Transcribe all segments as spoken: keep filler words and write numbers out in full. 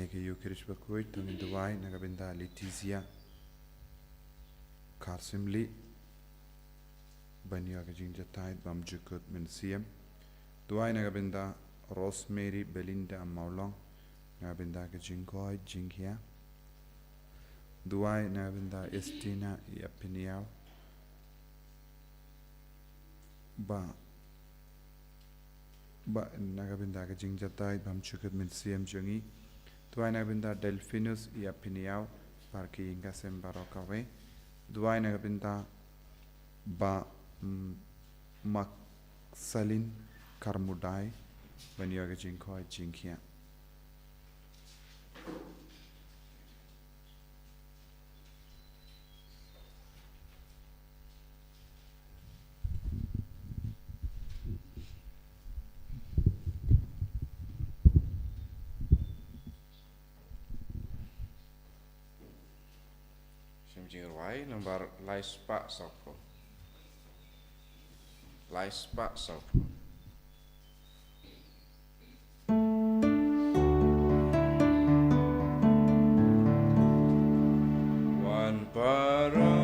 Ïa ka Ïukharist bakhuid, to ngin duwai na ka bynta Letizia Kharsimlieh ban ïoh ka jingjatai bymjukut mynsiem. Duwai na ka bynta Rosemary Belinda Mawlong, na ka bynta ka jingkoit jingkhiah. Duwai na ka bynta Estina Ïapynïaw, ba, ba na ka bynta ka jingjatai bymjukut mynsiem jong i. Duwai na ka bynta Delphinus Ïapynïaw, bad ki ïing ka sem baroh kawei. Duwai na ka bynta Bah, mm, Maksalin Karmudai ban ïoh ka jingkoit jingkhiah. Shim jingrwai nambar lai spah sawphew. Lai spah sawphew. Wan para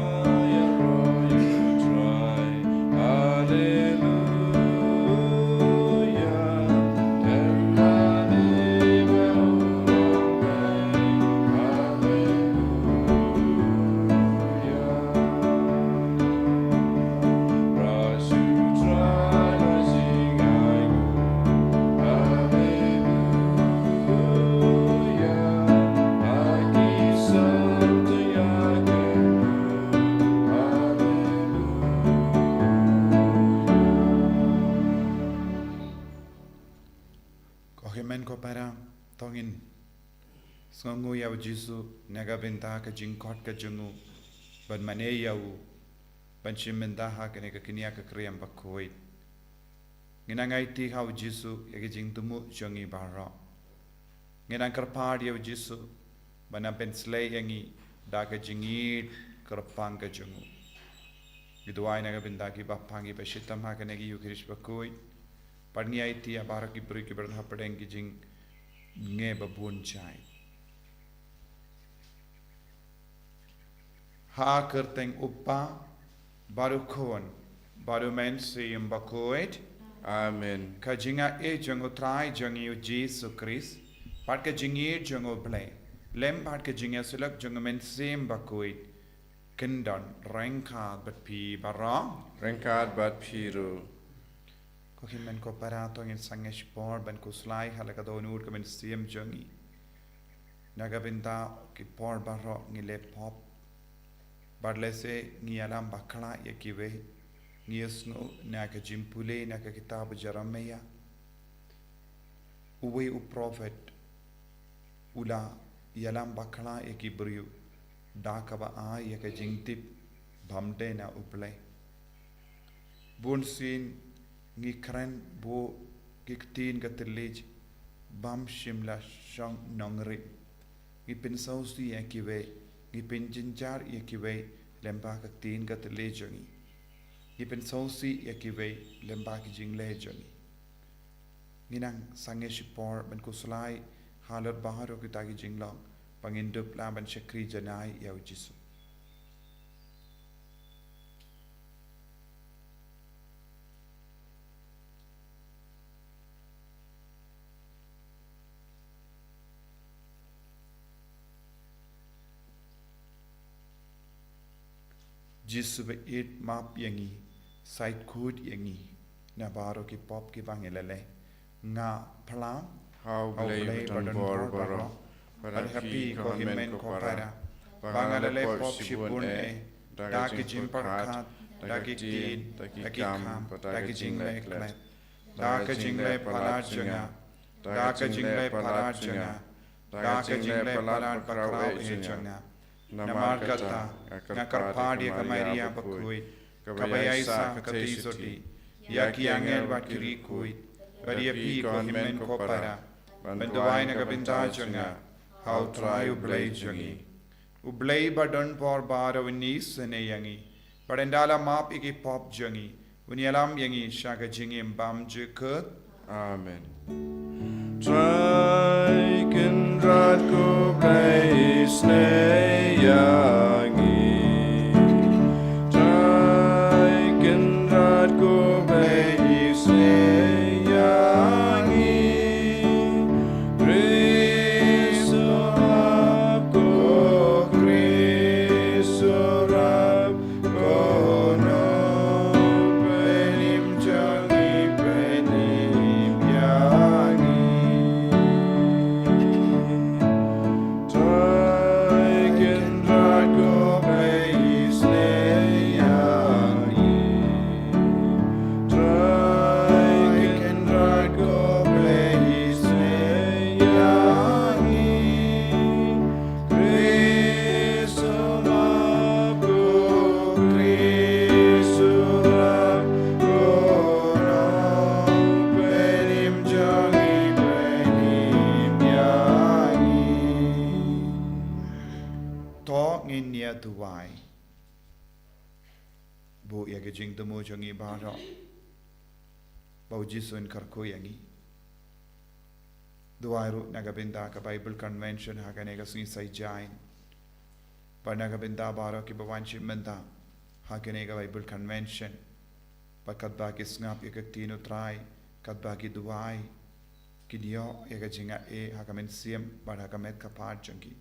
ïaroh ïa U Trai. Haleluya. Em lane ba ong, haleluya. Praise U Trai, praise Him, haleluya. Haki Satan ïa ka Ko hynmen ko para, to ngin sngewnguh ïa U Jisu na ka bynta ka jingkhot ka jong u ban mane ïa u, ban shim bynta ha kane ka kñia ka kriam bakhuid. Ngin nang aiti ha U Jisu ïa ka jingthmu jong ngi baroh. Ngin nang kyrpad ïa U Jisu ban nang pynsleh ïa ngi da ka jingïeit kyrpang ka jong u. Ngi duwai na ka bynta ki bapang kiba shitom ha kane ka Ïukharist bakhuid. Bad ngi aiti ïa baroh ki briew kiba don hapdeng ki jingeh babun jait. Ha ka kyrteng U Kpa, bad U Khun, bad U Mynsiem Bakhuid. Amen. Ka jingaiei jong U Trai jong ngi U Jisu Khrist, bad ka jingïeit jong U Blei, lem bad ka jingïasyllok jong U Mynsiem Bakhuid, kin don ryngkat bad phi baroh. Ryngkat bad phi ruh. Ko hynmen ko para, to ngin sangeh shipor ban khuslai ha la ka dohnud ka mynsiem jong ngi. Na ka bynta ki por baroh ngi leh pop. Bad lehse ngi ïalam bakla ïa kiwei. Ngi ïohsngew na ka jingpule na ka kitab Jeremiah. Uwei u prophet u la ïalam bakla ïa ki briew da kaba ai ïa ka jingtip bym dei na U Blei. Bunsien ngi kren buh ki ktien ka thylliej bym shym la shong nongrim. Ngi pynsngewsih ïa kiwei, ngi pynjynjar ïa kiwei lyngba ka ktien ka thylliej jong ngi. Ngi pynsngewsih ïa kiwei lyngba ki jingleh jong ngi. Ngin nang sangeh shipor ban khuslai halor baroh kita ki jinglong, ba ngin dup lang ban shakri janai ïa U Jisu. Jisu ba ïeit, map ïa ngi, sait khuid ïa ngi na baroh ki pop kiba ngi la leh. Nga phla ha U Blei ba don bor baroh, bad ha phi ko hynmen ko para, ba nga la leh pop shibun eh, da ka jingpyrkhat, da ki ktien, da ki kam, da ka jingleh klet, da ka jingleh palat jong nga, da ka jingleh palat jong nga, da ka jingleh palat bakhraw eh jong nga. Namar kata nga kyrpad ïa ka Maria bakhuid, kaba ïaisah ka theisotti, ïa ki angel bad ki riewkhuid, bad ïa phi ko hynmen ko para, ban duwai na ka bynta jong nga ha U Trai U Blei jong ngi. U Blei ba don bor baroh un isynei ïa ngi, bad un da la map ïa ki pop jong ngi, un ïalam ïa ngi sha ka jingim bymjukut. Amen. Trai, kynrad Kynrad ko Blei isynei ïa ngi. Trai Kynrad ko Blei isynei ïa ngi. Khrist u ap ko, Khrist u ap ko, nongpynim jong ngi pynim ïa ngi. Trai Kynrad ko Blei isynei ïa ngi. Trai Kynrad ko Blei isynei ïa ngi. Khrist u ap ko, Khrist u ap ko, nongpynim jong ngi pynim ïa ngi. To ngin ïa duwai. Buh ïa ka jingthmu jong ngi baroh ba U Jisu un kyrkhu ïa ngi. Duwai ruh na ka bynta ka Bible Convention ha kane ka sngi Saitjaiñ. Bad na ka bynta baroh kiba wan shim bynta ha kane ka Bible Convention. Bad katba ki sngap ïa ka ktien U Trai, katba ki duwai, kin ïoh ïa ka jingaiei ha ka mynsiem bad ha ka met ka phad jong ki.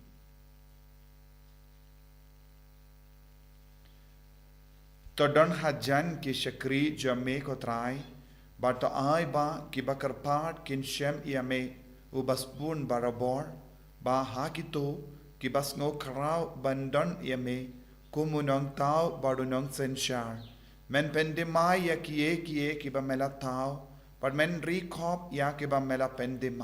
To don hajan ki shakri jong me ko Trai, bad to ai ba kiba kyrpad kin shem ïa me, uba sbun barabor, ba ha kito kiba sngew khraw ban don ïa me kum u nongthaw bad u nongsynshar, men pyndem ïa kiei kiei kiba me la thaw, bad men ri khop ïa kiba me la pyndem.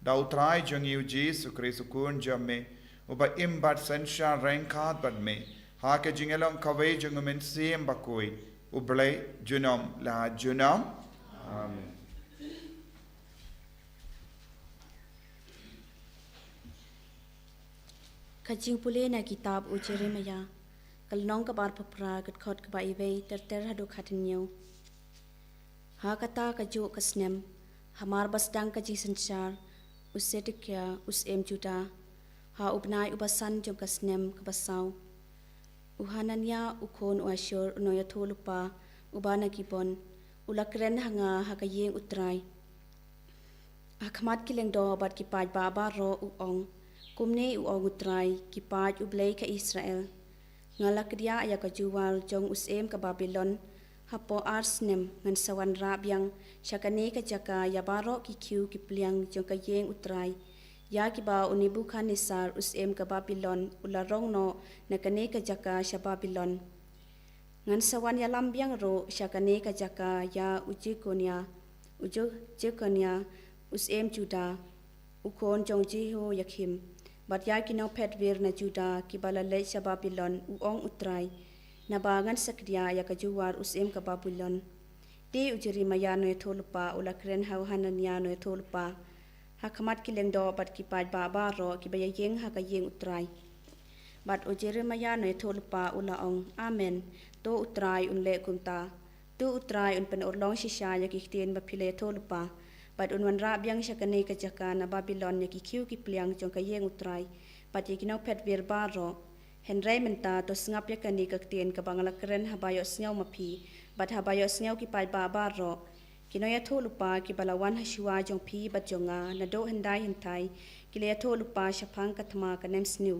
Da U Trai jong ngi U Jisu Khrist U Khun jong me, uba im bad synshar ryngkat bad me ha ka jingïalong kawei jong U Mynsiem Bakhuid, U Blei junom la junom. Amen. Ka jingpule na kitab u Jeremiah, ka lynnong kaba arphew phra, ka dkhot kaba wei ter ter haduh khathynñiew. Ha kata ka juh ka snem, hamar ba sdang ka jingsynshar u Sedekiah u syiem Judah, ha u bnai uba san jong ka snem kaba saw, u Hananiah u khun u Ashur u nongïathuhlypa uba na Gibeon, u la kren ha nga ha ka ïing U Trai, ha khmat ki lyngdoh bad ki paidbah baroh, u ong, Kumne u ong U Trai, ki paid U Blei ka Israel, nga la kdiah ïa ka juwar jong u syiem ka Babilon. Hapoh ar snem ngan sa wanrah biang sha kane ka jaka ïa baroh ki khiew ki pliang jong ka ïing U Trai, ïa kiba u Nebukhadnessar u syiem ka Babilon u la rong noh na kane ka jaka sha Babilon. Ngan sa wan ïalam biang ruh sha kane ka jaka ïa u Jekonia, u Jo-, Jekonia u syiem Judah, u khun jong Jehoiakim, bad ïa ki nongphet wir na Judah kiba la leit sha Babilon, u ong U Trai, naba ngan sa kdiah ïa ka juwar u syiem ka Babilon. Te u Jeremiah nongïathuhlypa u la kren ha u Hananiah nongïathuhlypa ha khmat ki lyngdoh bad ki paidbah baroh kiba ïaïeng ha ka ïing U Trai. Bad u Jeremiah nongïathuhlypa u la ong, Amen. To U Trai un leh kumta. To U Trai un pynurlong shisha ïa ki ktien ba phi la ïathuhlypa, bad un wanrah biang sha kane ka jaka na Babilon ïa ki khiew ki pliang jong ka ïing U Trai bad ïa ki nongphet wir baroh. Hynrei mynta to sngap ïa kane ka ktien kaba nga la kren haba ïohsngew ma phi bad haba ïohsngew ki paidbah baroh. Ki nongïathuhlypa kiba la wan ha shuwa jong phi bad jong nga naduh hyndai hynthai, ki la ïathuhlypa shaphang ka thma ka nemsniew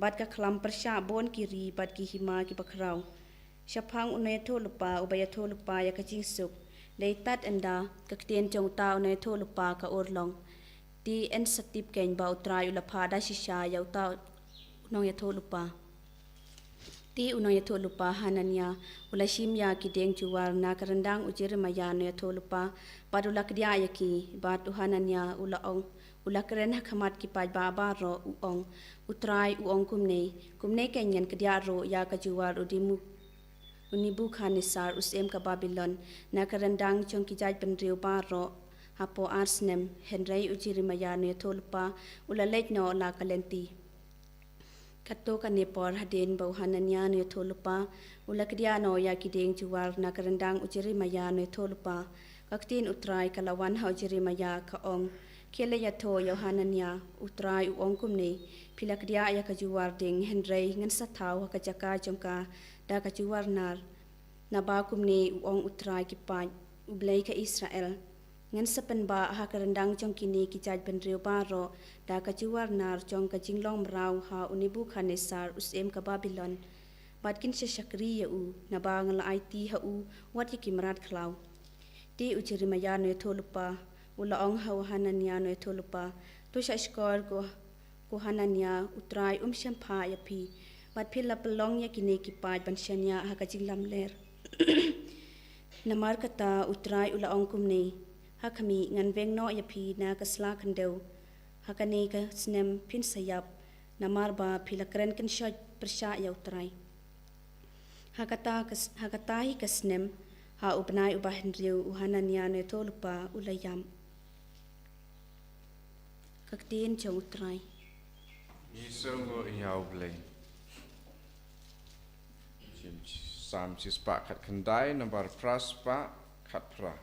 bad ka khlam pyrshah bun ki ri bad ki hima kiba khraw. Shaphang u nongïathuhlypa uba ïathuhlypa ïa ka jingsuk, dei tad ynda ka ktien jong uta u nongïathuhlypa ka urlong. Te yn sa tip keiñ ba U Trai u la phah da shisha ïa uta u nongïathuhlypa. Te u nongïathuhlypa Hananiah u la shim ïa ki dieng juwar na ka ryndang u Jeremiah nongïathuhlypa, bad u la kdiah ïa ki. Bad u Hananiah u la ong, u la kren ha khmat ki paidbah baroh, u ong, U Trai u ong kumne, kumne keiñ ngan kdiah ruh ïa ka juwar u Dimu-, u Nebukhadnessar u syiem ka Babilon na ka ryndang jong ki jaitbynriew baroh hapoh ar snem. Hynrei u Jeremiah nongïathuhlypa u la leit noh la ka lynti. Katto katne por hadien ba u Hananiah nongïathuhlypa u la kdiah noh ïa ki dieng juwar na ka ryndang u Jeremiah nongïathuhlypa, Ka ktien U Trai ka la wan ha u Jeremiah, ka ong: Khie leit ïathuh ïa u Hananiah. U Trai u ong kumne: Phi la kdiah ïa ka juwar ding, hynrei ngan sa thaw ha ka jaka jong ka da ka juwar nar. Naba kumne u ong U Trai ki paid, U Blei ka Israel: Ngan sa pynbah ha ka ryndang jong kine ki jaitbynriew baroh da ka juwar nar jong ka jinglong mraw ha u Nebukhadnessar u syiem ka Babilon, bad kin sa shakri ïa u, naba nga la aiti ha u wat ïa ki mrad khlaw. Te u Jeremiah nongïathuhlypa u la ong ha u Hananiah nongïathuhlypa: To shahshkor, ko, ko Hananiah, U Trai um shemphah ïa phi, bad phi la pynlong ïa kine ki paid ban shaniah ha ka jinglamler. Namar kata U Trai u la ong kumne: Ha khmih, ngan weng noh ïa phi na ka sla khyndew ha kane ka snem phin sa ïap, namar ba phi la kren kynshoit pyrshah ïa U Trai. Ha kata ka s-, ha kata hi ka snem, ha u bnai uba hynriew, u Hananiah nongïathuhlypa u la ïap. Ka ktien jong U Trai. Ngi sngewnguh ïa U Blei. Salm shispah khatkhyndai, nambar phra spah khatphra.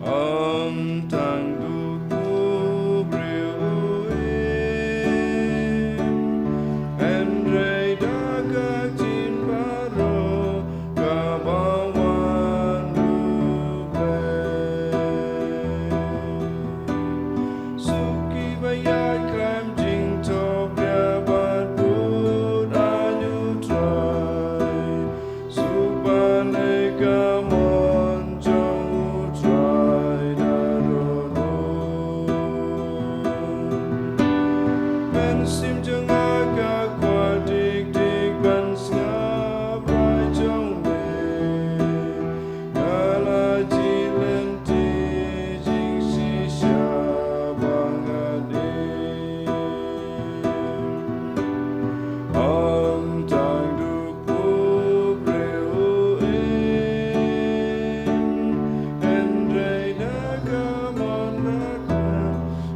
Ym tang duk u briew u im, hynrei da ka ktien baroh kaba wan na U Blei. Suk kiba ïaid khlem jingthoh, ïa bad bud aiñ U Trai. Suk ban leh ka mon jong U Trai naduh mynhynnin. Mynsiem jong nga ka kwah dik dik ban sngap rai jong me. Nga la jied lynti jingshisha ba ngan im. Ym tang duk u briew u im, hynrei da ka mon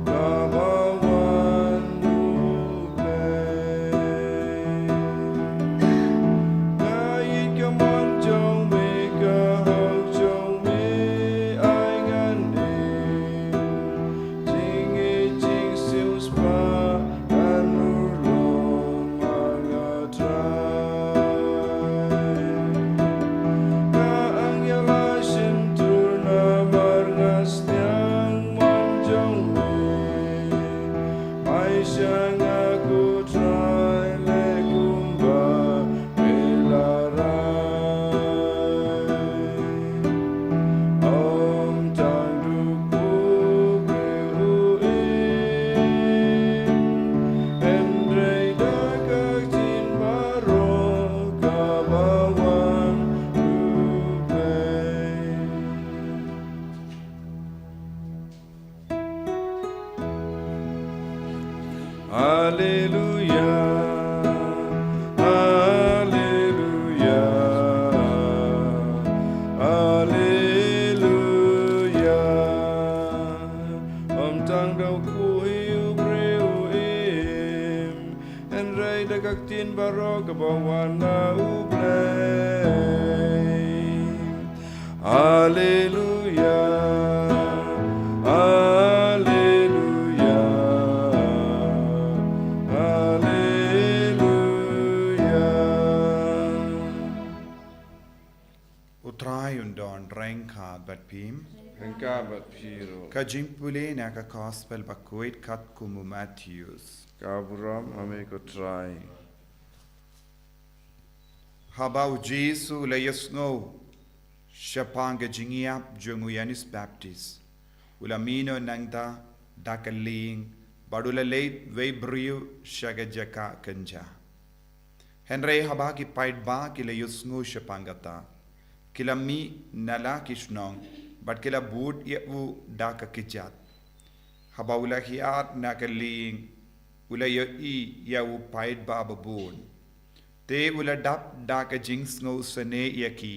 kaba wan na U Blei. Nga ïeit ka mon jong me, ka hok jong me ai ngan im. Jingïeit jingsiewspah kan urlong ma nga Trai. Nga angnud ïa la shyntur namar nga sngewthuh mon jong me. Ai sha nga ko Trai leh kumba me la rai. Ym tang duk u briew u im, hynrei da ka ktien baroh kaba wan na U Blei. Alleluia, alleluia, alleluia. Ym tang da u khuid u briew u im, hynrei da ka ktien baroh kaba wan na U Blei. Alleluia, alleluia, alleluia. U Trai un don ryngkat bad phi. Ryngkat bad phi ruh. Ka jingpule na ka Gospel bakhuid katkum u Mathaios. Ka burom ha me ko Trai. Haba u Jisu u la ïohsngew shaphang ka jingïap jong u Ïoannis Baptist, u la mih noh nangta da ka lieng bad u la leit wei briew sha ka jaka kynja. Hynrei haba ki paidbah ki la ïohsngew shaphang kata, ki la mih na la ki shnong bad ki la bud ïa u da ka kjat. Haba u la hiar na ka lieng, u la ïohi ïa u paidbah babun. Te u la dap da ka jingsngewsynei ïa ki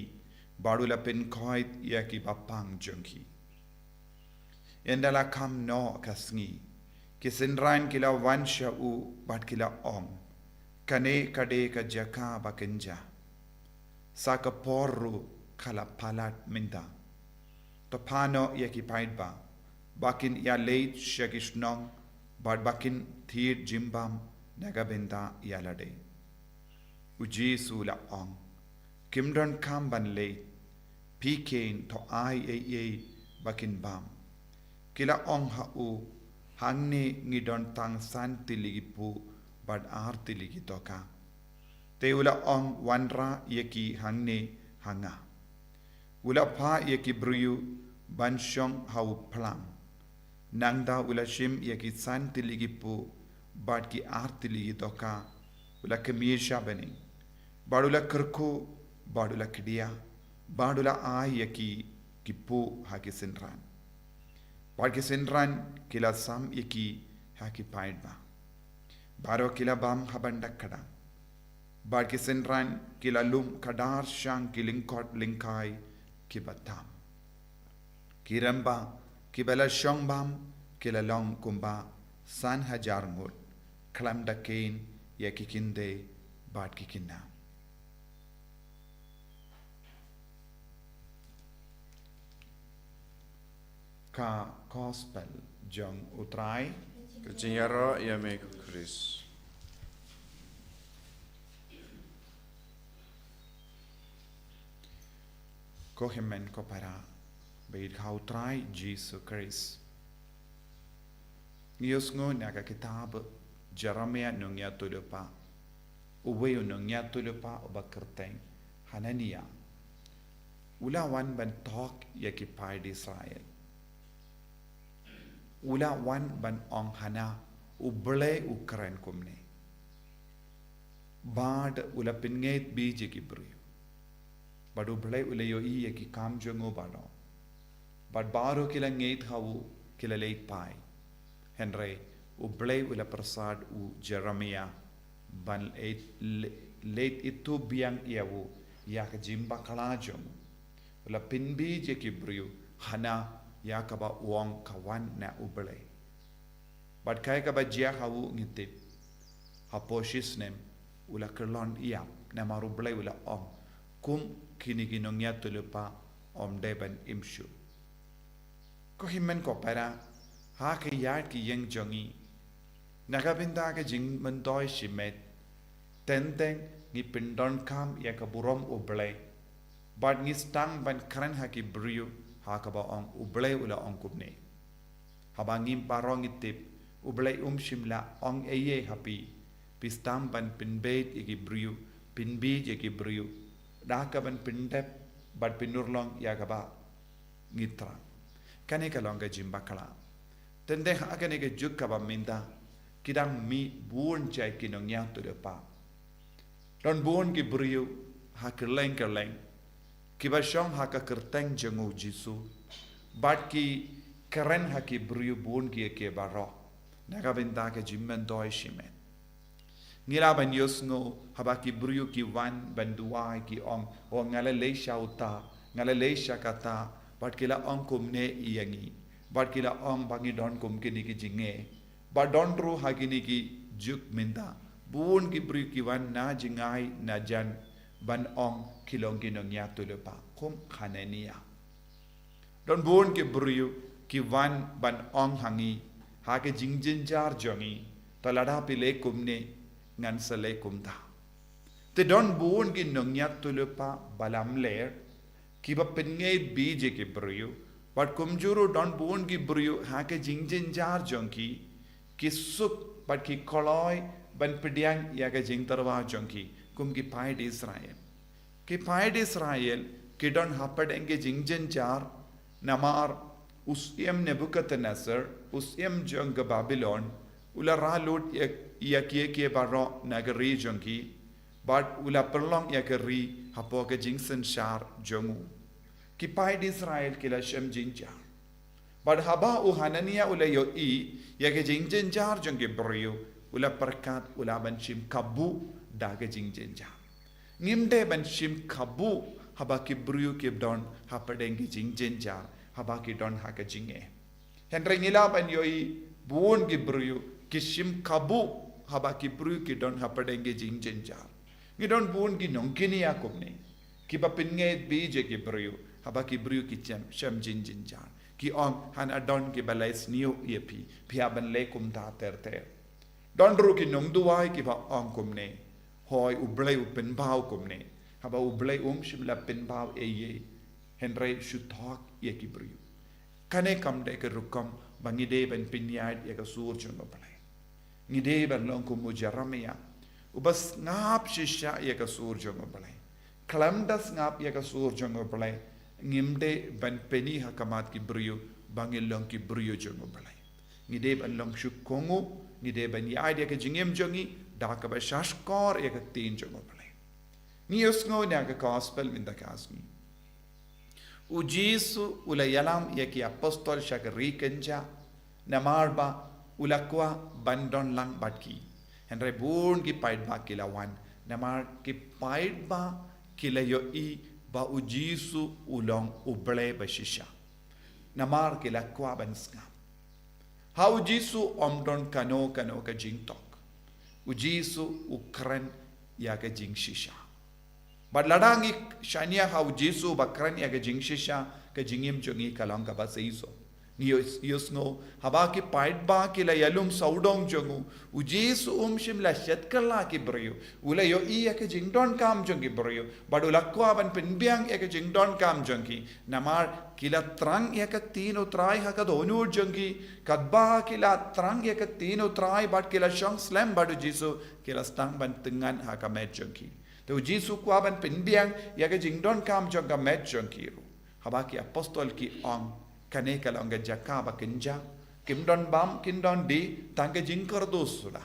bad u la pynkhuid ïa ki bapang jong ki. Ynda la kham noh ka sngi, ki synran ki la wan sha u bad ki la ong, "Kane ka dei ka jaka ba kynja. Sa ka por ruh ka la palat mynta. To phah noh ïa ki paidbah ba kin ïaleit sha ki shnong bad ba kin thied jingbam na ka bynta ïa lade." U Jisu u la ong, "Kim donkam ban leit, phi keiñ to ai ei ei ba kin bam." Ki la ong ha u, "Hangne ngi don tang san tylli ki puh bad ar tylli ki doka." Te u la ong, "Wanrah ïa ki hangne ha nga." U la phah ïa ki briew ban shong ha u phlang. Nangta u la shim ïa ki san tylli ki puh bad ki ar tylli ki doka, u la kmie sha bneng, bad u la kyrkhu, bad u la kdiah, bad u la ai ïa ki, ki puh ha ki synran, bad ki synran ki la sam ïa ki ha ki paidbah. Baroh ki la bam ha ban da kdang, bad ki synran ki la lum khadar shang ki lyngkot lyngkai kiba tam. Ki rangbah kiba la shong bam ki la long kumba san hajar ngut, khlem da keiñ ïa ki kynthei bad ki khynnah. Ka Gospel jong U Trai. Ka jingïaroh ïa me, ko Khrist. Ko hynmen ko para, bad ha U Trai Jisu Khrist. Ngi ïohsngew na ka kitab Jeremiah u nongïathuhlypa, uwei u nongïathuhlypa uba kyrteng Hananiah. U la wan ban tok ïa ki paid Israel. U la wan ban ong hana U Blei u kren kumne. Bad u la pynngeit beit ïa ki briew. Bad U Blei u la ïohi ïa ki kam jong u baroh. Bad baroh ki la ngeit ha u, ki la leit phai. Hynrei U Blei u la pyrsad u Jeremiah ban leit, leit ithuh biang ïa u ïa ka jingbakla jong u. U la pynbeit ïa ki briew hana ïa kaba u ong ka wan na U Blei. Bad kaei kaba jia ha u ngi tip. Hapoh shisnem u la kyllon ïap, namar U Blei u la ong, kum kine ki nongïathuhlypa ym dei ban im shuh. Ko hynmen ko para, ha ka ïaid ka ïeng jong ngi, na ka bynta ka jingmyntoi shimet, teng teng ngi pyndonkam ïa ka burom U Blei. Bad ngi sdang ban kren ha ki briew ha kaba ong U Blei u la ong kumne. Haba ngi baroh ngi tip, U Blei um shym la ong ei ei ha phi, phi sdang ban pynbeit ïa ki briew, pynbeit ïa ki briew, da ka ban pyndep bad pynurlong ïa kaba ngi thrang. Kane ka long ka jingbakla. Teng teng ha kane ka juk kaba mynta, ki dang mih bun jait ki nongïathuhlypa. Don bun ki briew ha kylleng kylleng, kiba shong ha ka kyrteng jong U Jisu, bad ki kren ha ki briew bun ki ïa ki baroh na ka bynta ka jingmyntoi shimet. Ngi lah ban ïohsngew haba ki briew ki wan ban duwai ki ong, "O, nga la leit sha uta, nga la leit sha kata, bad ki la ong kumne ïa ngi, bad ki la ong ba ngi don kum kine ki jingeh." Bad don ruh ha kine ki juk mynta bun ki briew ki wan na jingai na jan ban ong ki long ki nongïathuhlypa kum Hananiah. Don bun ki briew ki wan ban ong ha ngi, ha ka jingjynjar jong ngi, "To lada phi leh kumne, ngan sa leh kumta." Te don bun ki nongïathuhlypa ba lamler, kiba pynngeit beit ïa ki briew, bad kumjuh ruh don bun ki briew ha ka jingjynjar jong ki, ki suk bad ki kloi ban pdiang ïa ka jingtyrwa jong ki, kum ki paid Israel. Ki paid Israel ki don hapdeng ki jingjynjar, namar u syiem Nebuchadnezzar, u syiem jong ka Babilon, u la rah lut ïa, ïa kiei kiei baroh na ka ri jong ki, bad u la pynlong ïa ka ri hapoh ka jingsynshar jong u. Ki paid Israel ki la shem jynjar. Bad haba u Hananiah u la ïohi ïa ka jingjynjar jong ki briew, u la pyrkhat u lah ban shim kabu da ka jingjynjar. Ngim dei ban shim kabu haba ki briew ki don hapdeng ki jingjynjar, haba ki don ha ka jingeh. Hynrei ngi lah ban ïohi bun ki briew ki shim kabu haba ki briew ki don hapdeng ki jingjynjar. Ngi don bun ki nongkñia kumne, kiba pynngeit beit ïa ki briew haba ki briew ki shem, shem jingjynjar. Ki ong, hana don kiba leh sniew ïa phi, phi hap ban leh kumta ter ter. Don ruh ki nongduwai kiba ong kumne, hooid, U Blei u pynpaw kumne, haba U Blei um shym la pynpaw ei ei, hynrei shu thok ïa ki briew. Kane kam dei ka rukom ba ngi dei ban pynïaid ïa ka sur jong U Blei. Ngi dei ban long kum u Jeremiah, uba sngap shisha ïa ka sur jong U Blei. Khlem da sngap ïa ka sur jong U Blei, ngim dei ban pyni ha khmat ki briew ba ngi long ki briew jong U Blei. Ngi dei ban long shu kohnguh, ngi dei ban ïaid ïa ka jingim jong ngi da kaba shahshkor ïa ka ktien jong U Blei. Ngi ïohsngew na ka gospel mynta ka sngi, U Jisu u la ïalam ïa ki apostol sha ka ri kynja, namar ba u la kwah ban don lang bad ki. Hynrei bun ki paidbah ki la wan, namar ki paidbah ki la ïohi ba U Jisu u long U Blei ba shisha. Namar ki la kwah ban sngap. Ha U Jisu ym don kano kano ka jingthok. U Jisu u kren ïa ka jingshisha. Bad lada ngi shaniah ha U Jisu ba kren ïa ka jingshisha, ka jingim jong ngi ka long kaba seisoh. Ngi ïoh, ïohsngew, haba ki paidbah ki la ïalum sawdong jong u, U Jisu um shym la shet kylla ki briew. U la ïohi ïa ka jingdonkam jong ki briew, bad u la kwah ban pynbiang ïa ka jingdonkam jong ki. Namar ki la thrang ïa ka ktien U Trai ha ka dohnud jong ki. Katba ki la thrang ïa ka ktien U Trai bad ki la shong slem bad U Jisu, ki la sdang ban tyngan ha ka met jong ki. Te U Jisu u kwah ban pynbiang ïa ka jingdonkam jong ka met jong ki ruh. Haba ki apostol ki ong, kane ka long ka jaka ba kynja, kim don bam, kim don dih, tang ka jingkyrduh suda.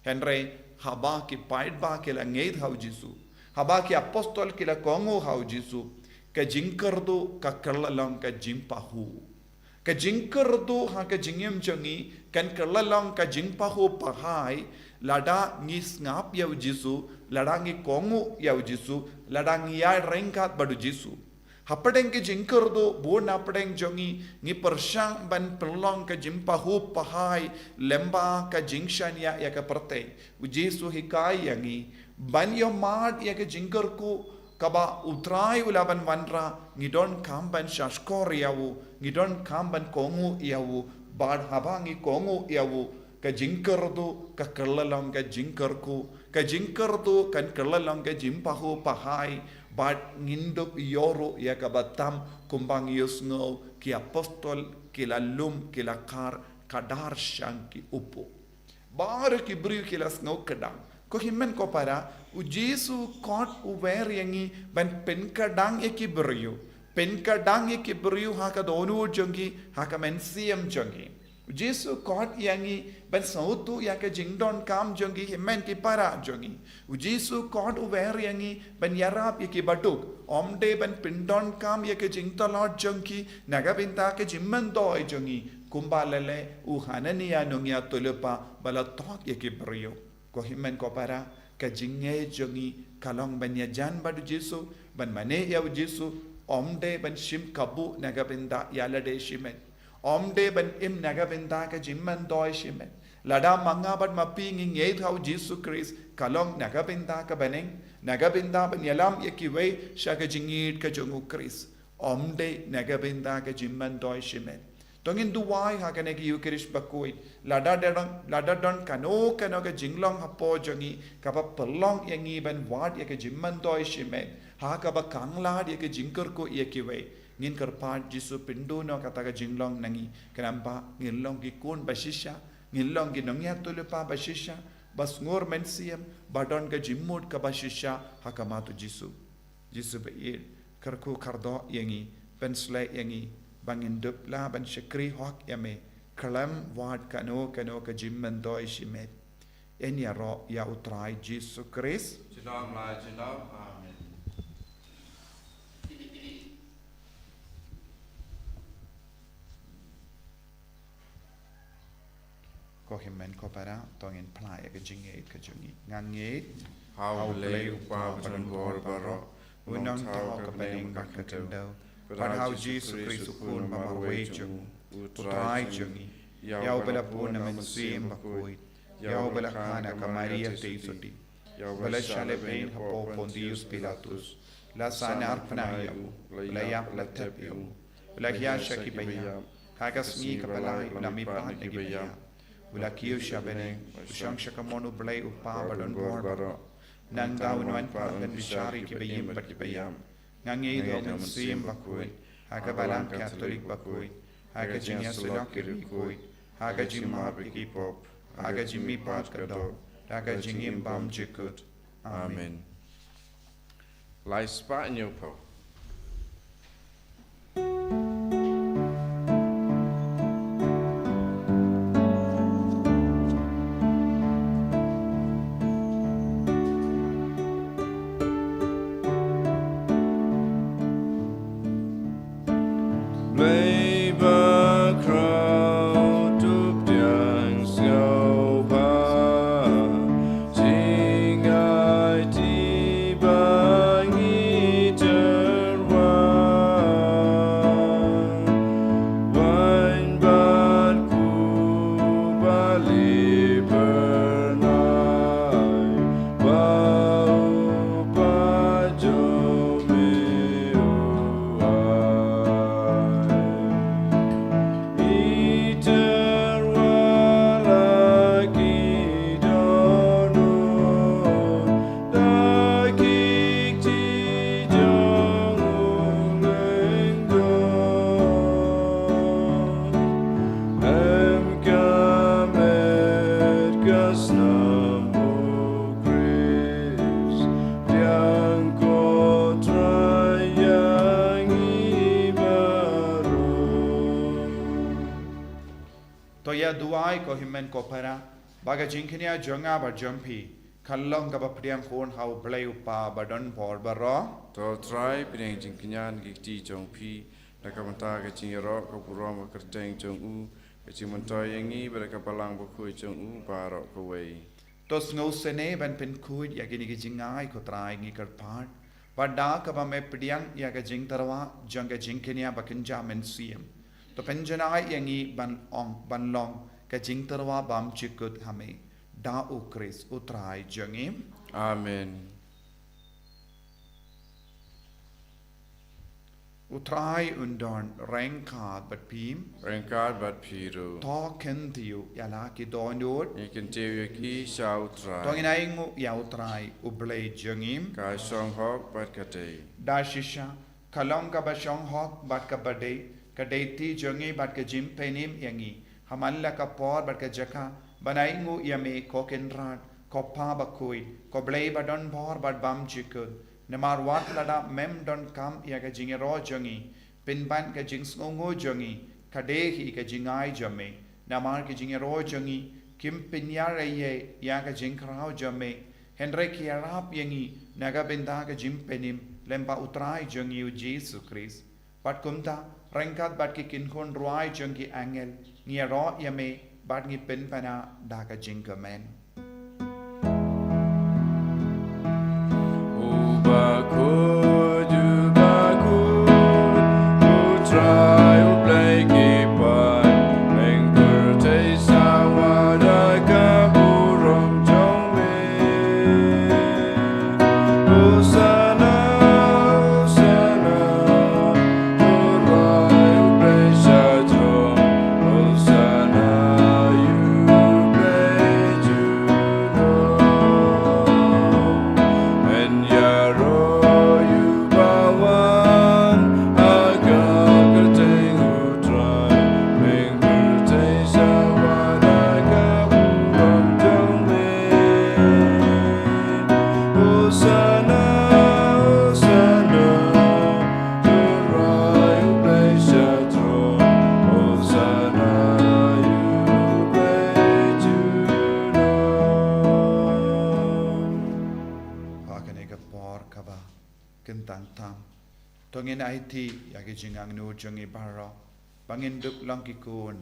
Hynrei haba ki paidbah ki la ngeit ha U Jisu, haba ki apostol ki la kohnguh ha U Jisu, ka jingkyrduh ka kylla long ka jingpahuh. Ka jingkyrduh ha ka jingim jong ngi kan kylla long ka jingpahuh pahai, lada ngi sngap ïa U Jisu, lada ngi kohnguh ïa U Jisu, lada ngi ïaid ryngkat bad U Jisu. Hapdeng ka jingkyrduh, bun hapdeng jong ngi ngi pyrshang ban pynlong ka jingpahuh pahai lyngba ka jingshaniah ïa ka pyrthei. U Jisu u hikai ïa ngi ban ïohmad ïa ka jingkyrkhu kaba U Trai u la ban wanrah. Ngi donkam ban shahshkor ïa u, ngi donkam ban kohnguh ïa u. Bad haba ngi kohnguh ïa u, ka jingkyrduh ka kylla long ka jingkyrkhu, ka jingkyrduh kan kylla long ka jingpahuh pahai. Bad ngin dup ïoh ruh ïa kaba tam, kumba ngi ïohsngew, ki apostol ki la lum, ki la khar, khadar shang ki upuh. Baroh ki briew ki la sngew kdang. Ko hynmen ko para, U Jisu u khot u wer ïa ngi ban pynkdang ïa ki briew. Pynkdang ïa ki briew ha ka dohnud jong ki, ha ka mynsiem jong ki. U Jisu u khot ïa ngi ban sngewthuh ïa ka jingdonkam jong ki hynmen ki para jong ngi. U Jisu u khot u wer ïa ngi ban ïarap ïa ki baduk. Ym dei ban pyndonkam ïa ka jingtlot jong ki na ka bynta ka jingmyntoi jong ngi. Kumba la leh u Hanania nongïathuhlypa ba la thok ïa ki briew. Ko hynmen ko para, ka jingngeit jong ngi ka long ban ïajan bad U Jisu, ban mane ïa U Jisu, ym dei ban shim kabu na ka bynta ïa lade shimet. Ym dei ban im na ka bynta ka jingmyntoi shimet. Lada ma nga bad ma phi ngi ngeit ha U Jisu Khrist, ka long na ka bynta ka bneng, na ka bynta ban ïalam ïa kiwei sha ka jingïeid ka jong U Khrist. Ym dei na ka bynta ka jingmyntoi shimet. To ngin duwai ha kane ka Eukharist bakhuid. Lada don, lada don kano kano ka jinglong hapoh jong ngi kaba pynlong ïa ngi ban wad ïa ka jingmyntoi shimet, ha kaba khanglad ïa ka jingkyrkhu ïa kiwei, ngin kyrpad Jisu pynduh noh kata ka jinglong na ngi. Khnang ba ngin long ki khun ba shisha, ngin long ki nongïathuhlypa ba shisha, ba sngur mynsiem, ba don ka jingmut kaba shisha ha khmat U Jisu. Jisu ba ïeit, kyrkhu kyrdoh ïa ngi, pynshlei ïa ngi, ba ngin dup lah ban shakri hok ïa me khlem wad kano kano ka jingmyntoi shimet. Yn ïaroh ïa U Trai Jisu Khrist. Junom la junom. Amen. Ko hynmen ko para, to ngin phla ïa ka jingngeit ka jong ngi. Nga ngeit ha U Blei U Kpa Badonbor baroh, U Nongthaw ka bneng bad ka khyndew, bad ha U Jisu Khrist U Khun ba marwei jong U. U Trai jong ngi, ïa uba la bun na Mynsiem Bakhuid, ïa uba la kha na ka Maria Theisotti, ïa uba la shah leh beiñ hapoh Pontius Pilatus, la sahnarphna ïa u, la ïap, la thep ïa u, la hiar sha kiba ïap, ha ka sngi kaba lai u la mihpat na kiba ïap, u la kiew sha bneng, u shong sha kamon U Blei U Kpa badonbor baroh. Nangta un wan pat ban bishar ïa kiba im bad kiba ïap. Nga ngeit ïa u Mynsiem Bakhuid, ha ka Balang Katholik bakhuid, ha ka jingïasyllok ki riewkhuid, ha ka jingmap ïa ki pop, ha ka jingmihpat ka doh, ha ka jingim bymjukut. Amen. Lai spah hynñiewphew. Blei bakhraw, to pdiang sngewbha, jingaiti ba ngi tyrwa. Waiñ bad ku bali bernai, ba u Kpa jong me u ai. Ngi tyrwa la ki dohnud, da ki kti jong u Lyngdoh. Em ka met ka snam, u Khrist, pdiang ko Trai ïa ngi baroh. To ïa duwai ko hynmen ko para, ba ka jingkñia jong nga bad jong phi kan long kaba pdiang khun ha U Blei U Kpa badonbor baroh. To Trai, pdiang jingkñia na ki kti jong phi, na ka bynta ka jingïaroh ka burom ka kyrteng jong u, ka jingmyntoi ïa ngi bad ka Balang Bakhuid jong u baroh kawei. To sngewsynei ban pynkhuid ïa kine ki jingai ko Trai, ngi kyrpad. Bad da kaba me pdiang ïa ka jingtyrwa jong ka jingkñia ba kynja mynsiem, to pynjanai ïa ngi ban ong, ban long ka jingtyrwa bymjukut ha me. Da u Khrist u Trai jong ngi. Amen. U Trai un don ryngkat bad phi. Ryngkat bad phi ruh. To kyntiew ïa la ki dohnud. Ngi kyntiew ïa ki sha u Trai. To ngin ainguh ïa u Trai u Blei jong ngi. Ka shong hok bad ka dei. Da shisha, ka long kaba shong hok bad kaba dei, ka dei kti jong ngi bad ka jingpynim ïa ngi ha man la ka por bad ka jaka ban ainguh ïa me ko Kynrad, ko Kpa Bakhuid, ko Blei badonbor bad bymjukut. Namar wat lada mem donkam ïa ka jingïaroh jong ngi, pynban ka jingsngewnguh jong ngi ka dei hi ka jingai jong me. Namar ka jingïaroh jong ngi kim pynïar ei ei ïa ka jingkhraw jong me, hynrei ka ïarap ïa ngi na ka bynta ka jingpynim lyngba u Trai jong ngi u Jisu Khrist. Bad kumta, ryngkat bad ki kynhun rwai jong ki angel, ngi ïaroh ïa me bad ngi pynpaw da ka jingkmen. Uba khuid, uba khuid, u Trai u Blei ki paid, ïing pyrthei sawa da ka burom jong me. Hosanna, Hosanna, to Trai u Blei sha throne. Hosanna ïa u Blei junom. Men ïaroh ïa uba wan ha ka kyrteng u Trai, ïing pyrthei sawa da ka burom jong me. Hosanna, Hosanna, to Trai u Blei sha throne. Hosanna ïa u Blei junom. Ha kane ka por kaba kyntang tam, to ngin aiti ïa ka jingangnud jong ngi baroh, ba ngin dup long ki khun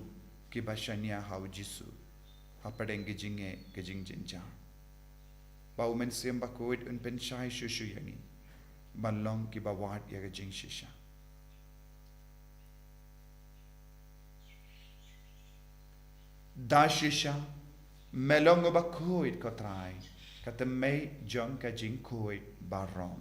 kiba shaniah ha u Jisu hapdeng ka jingeh ka jingjynjar, ba u Mynsiem Bakhuid un pynshai shuh shuh ïa ngi ban long kiba wad ïa ka jingshisha. Da shisha, me long uba khuid ko Trai, ka tymmen jong ka jingkhuid baroh.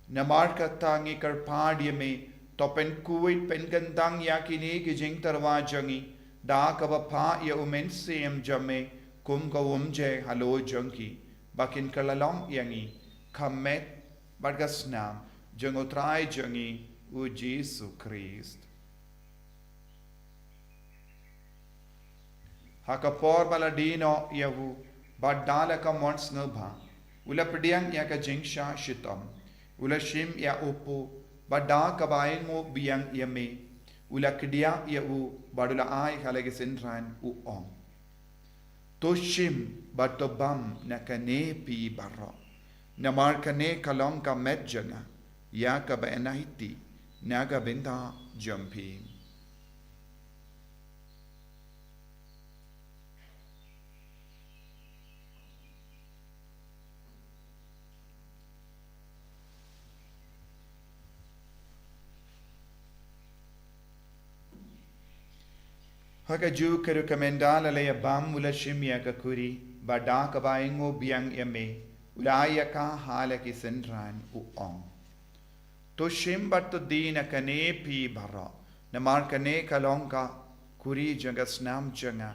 Namar kata ngi kyrpad ïa me, to pynkhuid pynkyntang ïa kine ki jingtyrwa jong ngi, da kaba phah ïa u Mynsiem jong me, kum ka umje halor jong ki, ba kin kylla long ïa ngi, ka met, bad ka snam, jong u Trai jong ngi, u Jisu Khrist. Ha ka por ba la die noh ïa u, bad da la ka mon sngewbha, u la pdiang ïa ka jingshah shitom, u la shim ïa u pud, bad da kaba ainguh biang ïa me, u la kdiah ïa u, bad u la ai ha la ki synran u ong. To shim, bad to bam na kane phi baroh. Namar kane ka long ka met jong nga, ïa kaba yn aiti, na ka bynta jong phi. Ha kajuh ka rukom ynda la ïa bam u la shim ïa ka kuri, bad da kaba ainguh biang ïa me, u la ai ïa ka ha la ki synran u ong. To shim bad to die na kane phi baroh, namar kane ka long ka kuri jong ka snam jong nga,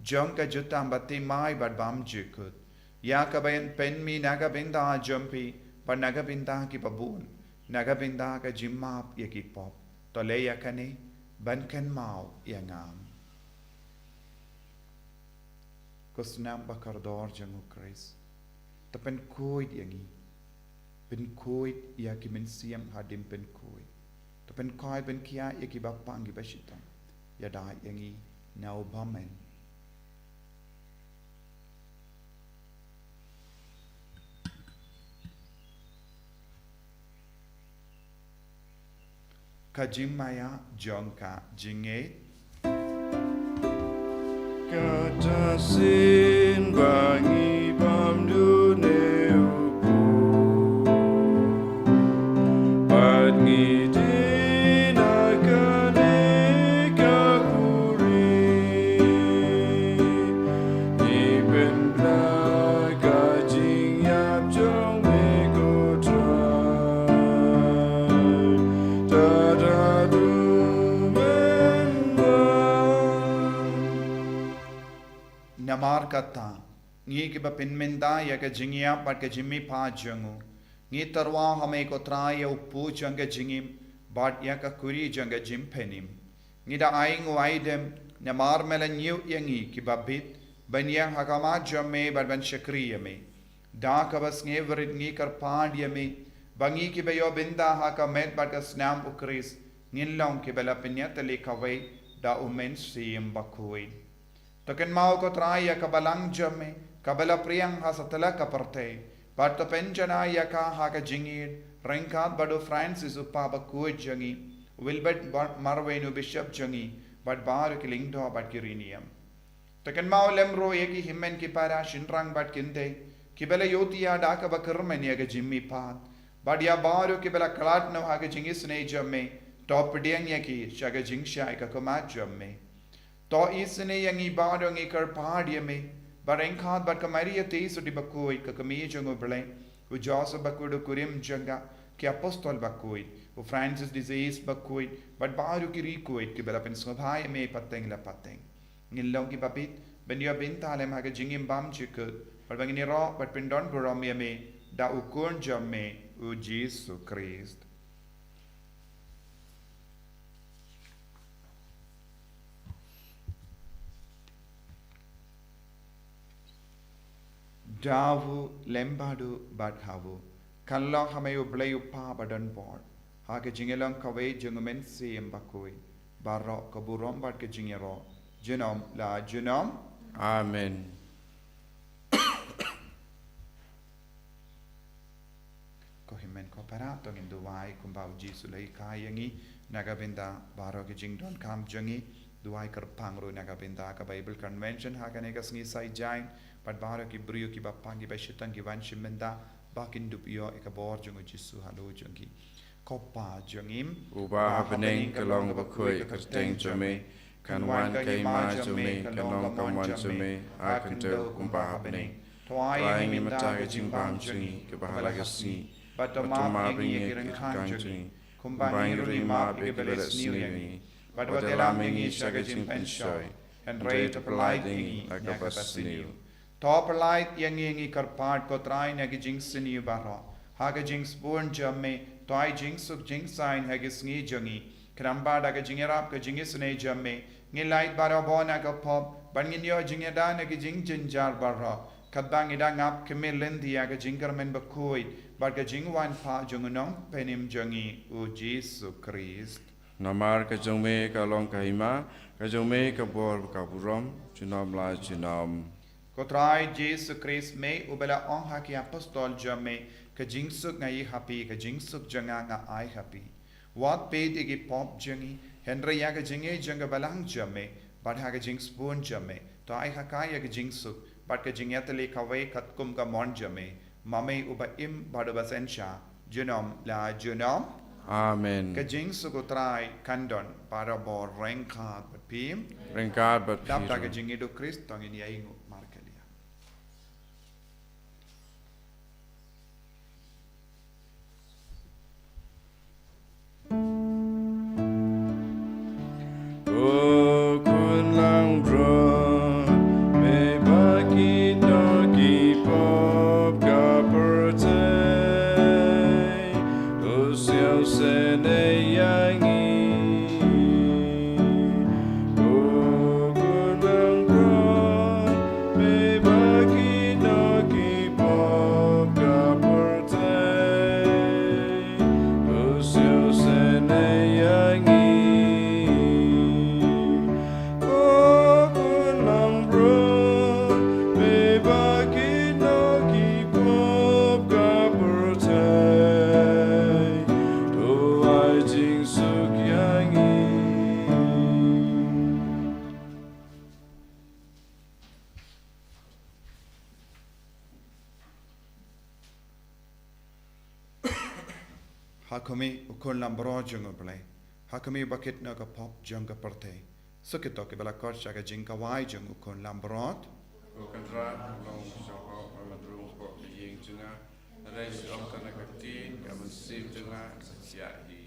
jong ka jutang ba thymmai bad bymjukut. Ïa kaba yn pynmih na ka bynta jong phi, bad na ka bynta kiba bun, na ka bynta ka jingmap ïa ki pop. To leh ïa kane, ban kynmaw ïa nga. Ko snam ba kordor jong u Khrist. To pynkhuid ïa ngi. Pynkhuid ïa ki mynsiem hadien pynkhuid. To pynkhuid pynkhia ïa kiba pang kiba shitom. Ïada ïa ngi na u bymman. Ka jingmaïa jong ka jingngeit. Kata shisien ba ngi bam dune u pud, bad ngi die na kane ka kuri. Ngi pynbna ka jingïap jong me ko Trai. Tada du men wan. Namar kata, ngi kiba pynmynta ïa ka jingïap bad ka jingmihpat jong u, ngi tyrwa ha me ko Trai ïa u pud jong ka jingim, bad ïa ka kuri jong ka jingpynim. Ngi da ainguh aidem, namar me la ñiew ïa ngi kiba bit, ban ïeng ha khmat jong me bad ban shakri ïa me. Da kaba sngewrit ngi kyrpad ïa me, ba ngi kiba ïoh bynta ha ka met bad ka snam u Khrist, ngin long kiba la pynïatylli kawei, da u Mynsiem Bakhuid. To kynmaw ko Trai ïa ka balang jong me, kaba la pdiang ha satlak ka pyrthei, bad to pynjanai ïa ka ha ka jingïeid, ryngkat bad u Francis u Papa bakhuid jong ngi, u Wilbert Mar-, Marwein u Bishop jong ngi, bad baroh ki lyngdoh bad ki riewniam. To kynmaw lem ruh ïa ki hynmen ki para shynrang bad kynthei, kiba la ïohthiah da kaba kyrmen ïa ka jingmihpat, bad ïa baroh kiba la khlad noh ha ka jingisynei jong me, to pdiang ïa ki, sha ka jingshai ka khmat jong me. To isynei ïa ngi baroh ngi kyrpad ïa me, bad ryngkat bad ka Maria Theisotti bakhuid ka kmie jong u Blei, u Joseph bakhuid u kurim jong ka, ki apostol bakhuid, u Francis de Sales bakhuid, bad baroh ki riewkhuid kiba la pynsngewbha ïa me pateng la pateng. Ngin long kiba bit, ban ïoh bynta lem ha ka jingim bymjukut, bad ba ngin ïaroh, bad pyndon burom ïa me, da u Khun jong me, u Jisu Khrist. Da u lem bad u bad ha u. Kan long ha me u Blei u Kpa badonbor. Ha ka jingïalong kawei jong u Mynsiem Bakhuid. Baroh ka burom bad ka jingïaroh. Junom la junom. Amen. Ko hynmen ko para, to ngin duwai kumba u Jisu u la hikai ïa ngi, na ka bynta baroh ki jingdonkam jong ngi, duwai kyrpang ruh na ka bynta ka Bible Convention ha kane ka sngi Saitjaiñ, bad baroh ki briew kiba pang kiba shitang ki wan shim bynta, ba kin dup ïoh ïa ka bor jong u Jisu halor jong ki. Ko Pa jong ngi, uba ha bneng, ka long kaba khuid ka kyrteng jong me, Kan wan ka Hima jong me, kan long ka mon jong me, ha ka khyndew kumba ha bneng. To ai ïa ngi mynta ka jingbam jong ngi kaba ha la ka sngi, bad to map ïa ngi ïa ki ryngkang jong ngi, kumba ngi ruh ngi map ïa kiba leh sniew ïa ngi. Bad wat ïalam ïa ngi sha ka jingpynshoi, hynrei to pyllait ïa ngi na kaba sniew. To pyllait ïa ngi, ngi kyrpad ko Trai, na ki jingsniew baroh. Ha ka jingsbun jong me, to ai jingsuk jingsaiñ ha ki sngi jong ngi. Khnang ba da ka jingïarap ka jingisynei jong me, ngin lait barabor na ka pop, bad ngin ïoh jingïada na ki jingjynjar baroh. Katba ngi dang ap khmih lynti ïa ka jingkyrmen bakhuid bad ka jingwan phah jong u Nongpynim jong ngi, u Jisu Khrist. Namar ka jong me ka long ka Hima, ka jong me ka bor, ka burom, junom la junom. Ko Trai Jisu Khrist, me uba la ong ha ki apostol jong me, ka jingsuk nga ïoh ha phi, ka jingsuk jong nga nga ai ha phi. Wat peit ïa ki pop jong ngi, hynrei ïa ka jingïeit jong ka balang jong me, bad ha ka jingsbun jong me, to ai ha ka ïa ka jingsuk bad ka jingïatylli kawei katkum ka mon jong me, ma me uba im bad uba synshar, junom la junom. Amen. Ka jingsuk u Trai kan don barabor ryngkat bad phi. Ryngkat bad phi ruh. Dap da ka jingïeit u Khrist to ngin ïainguh markylliang. Ko Khun langbrot, me ba kino ki pop ka pyrthei, to sngewsynei ïa ngi. Ko Khun langbrot, me ba kino ki pop ka pyrthei, to sngewsynei ïa ngi. Ko Khun langbrot, me ba kino ki pop ka pyrthei, to ai jingsuk ïa ngi. Ha khmih, u Khun langbrot jong U Blei. Ha khmih ba kit na ka pop jong ka pyrthei. Sa kito kiba la khot sha ka jingkhawai jong u Khun langbrot. Ko Kynrad, long shong hok ba mad rung hapoh ka ïing jong nga. Hynrei shu ong tang na ka ktien, ka mynsiem jong nga sa siah hi.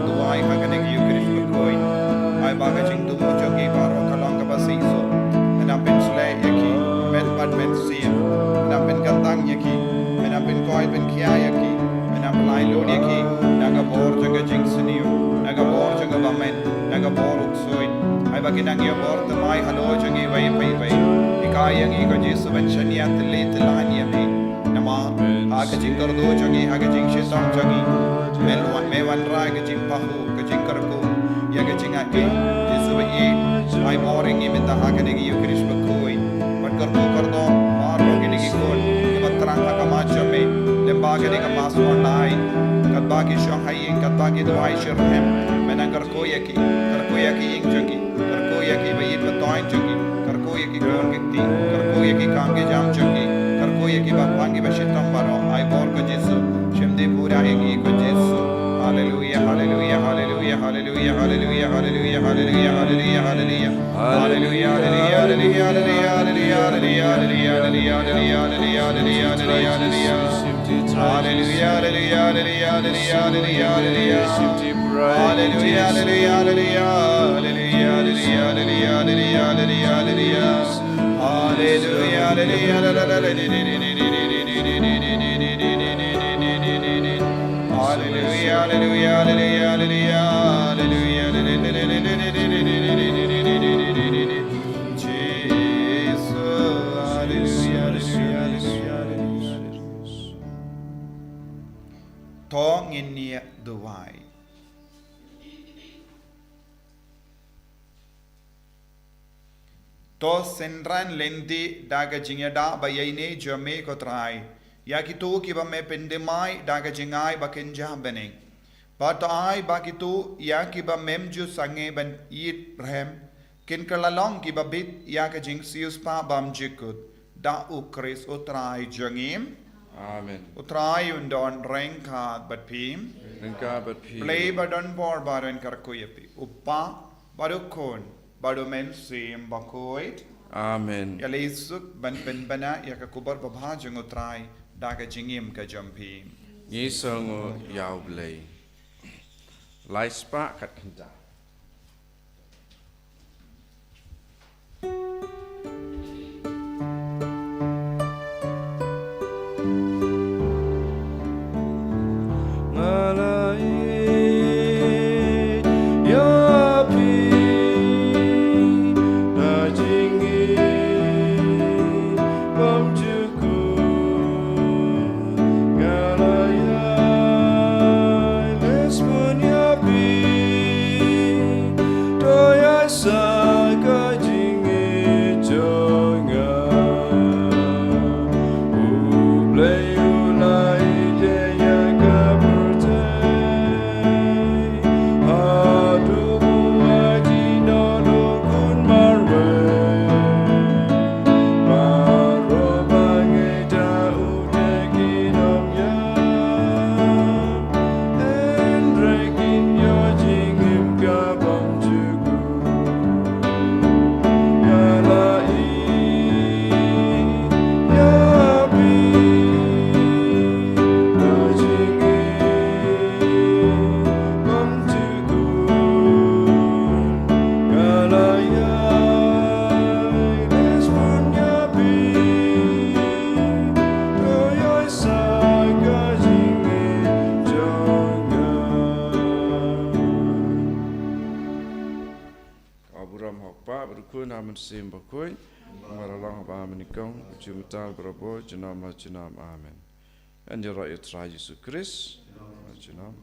Duwai ha kane ka Eucharist bakhuid. Ai ba ka jingthmu jong ngi baroh ka long kaba shisha. Men ym pynsleh ïa ki met bad met sien. Men ym pynkyntang ïa ki. Men ym pynkhuid pynkhia ïa ki. Men ym pynlait lut ïa ki na ka bor jong ka jingsniew, na ka bor jong ka bymman, na ka bor u ksuid. Ai ba kin nang ïa bor thymmai halor jong ngi iwei pa iwei. Hikai ïa ngi ko Jisu ban shaniah tylli tyllan ïa me. Namar ha ka jingkyrduh jong ngi, ha ka jingshitom jong ngi, me wan, me wanrah ka jingpahuh, ka jingkyrkhu ïa ka jingaiei. Jisu ba ïeit, ai bor ïa ngi mynta ha kane ka Eucharist bakhuid. Ban kyrkhu kyrdoh baroh kine ki khun kiba thrang ha khmat jong me lyngba kane ka Mass online. Katba ki shong ha ïing, katba ki duwai shitrhem, men nang kyrkhu ïa ki, kyrkhu ïa ki ïing jong ki, kyrkhu ïa ki ba ïeit ba toiñ jong ki, kyrkhu ïa ki khun ki kti, kyrkhu ïa ki kam ki jam jong ki, kyrkhu ïa ki bapang ki bashitom baroh. Ai bor ko Jisu, shim dih pura ïa ngi ko Jisu. Haleluia, haleluia, haleluia, haleluia, haleluia, haleluia, haleluia, haleluia, haleluia. Haleluia, haleluia, haleluia, haleluia, haleluia, haleluia, haleluia, haleluia, haleluia, haleluia, haleluia. Haleluia, haleluia, haleluia, haleluia, haleluia, haleluia. Haleluia, haleluia, haleluia, haleluia, haleluia, haleluia, haleluia, haleluia. Haleluia, haleluia, haleluia, haleluia, haleluia, haleluia, haleluia. Haleluia, haleluia, haleluia, haleluia, haleluia. Jisu, haleluia, haleluia, haleluia, haleluia. To ngin ïa duwai. To synran lynti da ka jingïada ba ïaineh jong me ko Trai ïa kito kiba me pyndem ai da ka jingai ba kynja bneng. Bad to ai ba kito ïa kiba mem ju sangeh ban ïeit rhem kin kylla long kiba bit ïa ka jingsiewspah bymjukut da U Khrist U Trai jong ngi. Amen. U Trai un don ryngkat bad phi. Ryngkat bad phi. Blei ba don bor baroh un kyrkhu ïa phi. U Kpa bad U Khun bad U Mynsiem Bakhuid. Amen. Ïa leit suk ban pynbna ïa ka khubor babha jong U Trai da ka jingim ka jong phi. Ngi sngewnguh ïa U Blei. Lai spah khatkhyndai. Nga la ïeit ïa phi da jingim bymjukut. Nga la ïai leh sbun ïa phi, to ïai sa ka jingïeit jong nga. U Blei u la ïeit ïa ka pyrthei haduh ba u ai jingïaroh u Khun marwei. Baroh ba ngeit ha u te kin ym ïap, hynrei kin ïoh jingim ka bymjukut. Nga la ïeit ïa phi da jingim bymjukut. Nga la ïai leh sbun ïa phi, to ïai sa ka jingïeit jong nga. Ka burom ha U Kpa bad U Khun bad U Mynsiem Bakhuid, kumba la long ha ba mynnyngkong, junom barabor, junom la junom. Amen. Ngan ïaroh ïa U Trai Jisu Khrist. Junom.